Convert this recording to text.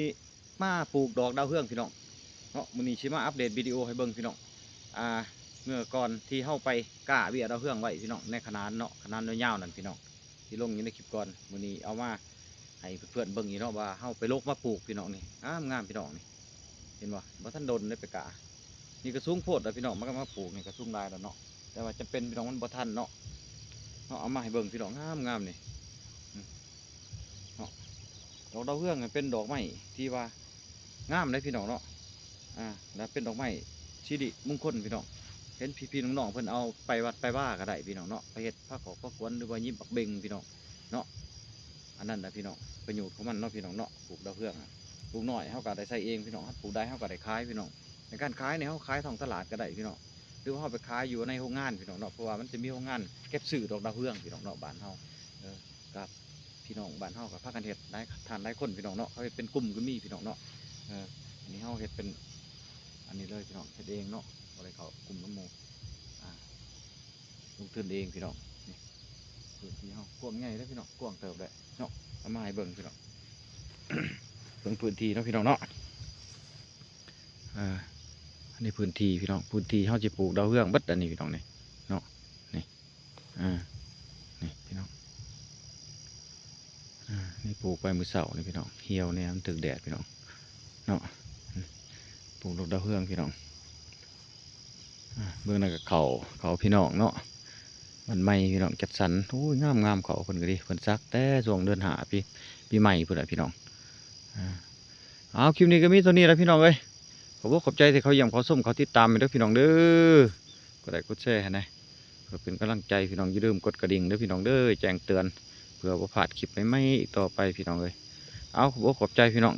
ນີ້ມາປູກດອກດາວເຮືອງພີ່ນ້ອງເນາະ. ມື້ນີ້ຊິມາອັບເດດວິດີໂອໃຫ້ເບິ່ງພີ່ນ້ອງ. ອ່າ ເມື່ອກ່ອນທີ່ເຮົາໄປກ້າເບ້ຍດາວເຮືອງໄວ້ພີ່ນ້ອງ ໃນຂະໜານເນາະ ຂະໜານຍາວໆນັ້ນພີ່ນ້ອງ ທີ່ລົງຢູ່ໃນຄລິບກ່ອນ. ມື້ນີ້ເອົາມາໃຫ້ເພື່ອນໆເບິ່ງອີກເນາະ ວ່າເຮົາໄປຫຼົກມາປູກພີ່ນ້ອງ. ນີ້ງາມໆພີ່ນ້ອງ ນີ້ເຫັນບໍ່? ບໍ່ທັນດົນໄດ້ໄປກ້າ. ນີ້ກໍສູງໂພດແລ້ວພີ່ນ້ອງ ມັນກໍມາປູກນີ້ກໍສູງຫຼາຍແລ້ວເນາະ ແຕ່ວ່າຈຳເປັນພີ່ນ້ອງ ມັນບໍ່ທັນເນາະ. ເຮົາເອົາມາໃຫ້ເບິ່ງພີ່ນ້ອງ ງາມໆ ນີ້ ອືມ ເນາະ. ດອກດາວເຮືອງນີ້ເປັນດອກໄມ້ທີ່ວ່າງາມເດ້ພີ່ນ້ອງເນາະ. ອ່າ ແລ້ວເປັນດອກໄມ້ສິລິມຸງຄົນພີ່ນ້ອງ. ເຫັນພີ່ໆນ້ອງໆເພິ່ນເອົາໄປວັດໄປວາກໍໄດ້ພີ່ນ້ອງເນາະ ໄປເຮັດຜ້າຂອກຜ້າຂວັນ ຫຼືວ່າຍິບບັກເບັງພີ່ນ້ອງເນາະ. ອັນນັ້ນນະພີ່ນ້ອງ ປະໂຫຍດຂອງມັນເນາະພີ່ນ້ອງເນາະ. ປູກດາວເຮືອງ ປູກນ້ອຍເຮົາກໍໄດ້ໃຊ້ເອງພີ່ນ້ອງ ປູກໄດ້ເຮົາກໍໄດ້ຂາຍພີ່ນ້ອງ. ໃນການຂາຍນີ້ ເຮົາຂາຍທ້ອງຕະຫຼາດກໍໄດ້ພີ່ນ້ອງ ຫຼືວ່າເຮົາໄປຂາຍຢູ່ໃນໂຮງງານພີ່ນ້ອງເນາະ ເພາະວ່າມັນຈະມີໂຮງງານເກັບຊື້ດອກດາວເຮືອງພີ່ນ້ອງເນາະ ບ້ານເຮົາ. ເອີ ກັບພີ່ນ້ອງບ້ານເຮົາກໍພາກັນເຮັດຫຼາຍທ່ານຫຼາຍຄົນພີ່ນ້ອງເນາະ ເຂົາເຮັດເປັນກຸ່ມກໍມີພີ່ນ້ອງເນາະ. ເອີ ອັນນີ້ເຮົາເຮັດເປັນອັນນີ້ເລີຍພີ່ນ້ອງ ເຮັດເອງເນາະ ບໍ່ໄດ້ເຂົ້າກຸ່ມນຳໝູ່. ອ່າ ລົງທຶນເອງພີ່ນ້ອງ. ນີ້ພື້ນທີ່ເຮົາກວ້າງໃຫຍ່ເດ້ພີ່ນ້ອງ ກວ້າງເຕີບເດ້ເນາະ. ເອົາມາໃຫ້ເບິ່ງພີ່ນ້ອງ ເບິ່ງພື້ນທີ່ເນາະພີ່ນ້ອງເນາະ. ອ່າ ອັນນີ້ພື້ນທີ່ພີ່ນ້ອງ ພື້ນທີ່ເຮົາຊິປູກດາວເຮືອງເບິດອັນນີ້ພີ່ນ້ອງ ນີ້ເນາະ. ນີ້ ອ່າ ນີ້ພີ່ນ້ອງ ອ່າ ນີ້ປູກໄວ້ມື້ເຊົ້ານີ້ພີ່ນ້ອງ ຫ່ຽວແດ່ ມັນຖືກແດດພີ່ນ້ອງເນາະ. ປູກດອກດາວເຮືອງພີ່ນ້ອງ. ອ່າ ເບິ່ງນັ້ນກໍເຂົ້າ ເຂົ້າພີ່ນ້ອງເນາະ ບ້ານໃໝ່ພີ່ນ້ອງ ຈັດສັນ. ໂອ້ຍ ງາມໆ ເຂົ້າເພິ່ນກໍດີ ເພິ່ນສັກແຕ່ຊ່ວງເດືອນຫ້າ ປີ ປີໃໝ່ພຸ້ນແຫຼະພີ່ນ້ອງ. ອ່າ ເອົາ ຄລິບນີ້ກໍມີເທົ່ານີ້ແຫຼະພີ່ນ້ອງເອີຍ. ຂອບອົກຂອບໃຈທີ່ເຂົ້າຢ້ຽມເຂົ້າຊົມເຂົ້າຕິດຕາມເດີພີ່ນ້ອງເດີ. ກົດໄລກົດແຊໃຫ້ແດ່ ເພື່ອເປັນກຳລັງໃຈພີ່ນ້ອງ. ຢ່າລືມກົດກະດິ່ງເດີພີ່ນ້ອງເດີ ແຈ້ງເຕືອນ ເພື່ອບໍ່ພາດຄລິບໃໝ່ໆອີກຕໍ່ໄປພີ່ນ້ອງເອີຍ. ເອົາ ຂອບອົກຂອບໃຈພີ່ນ້ອງ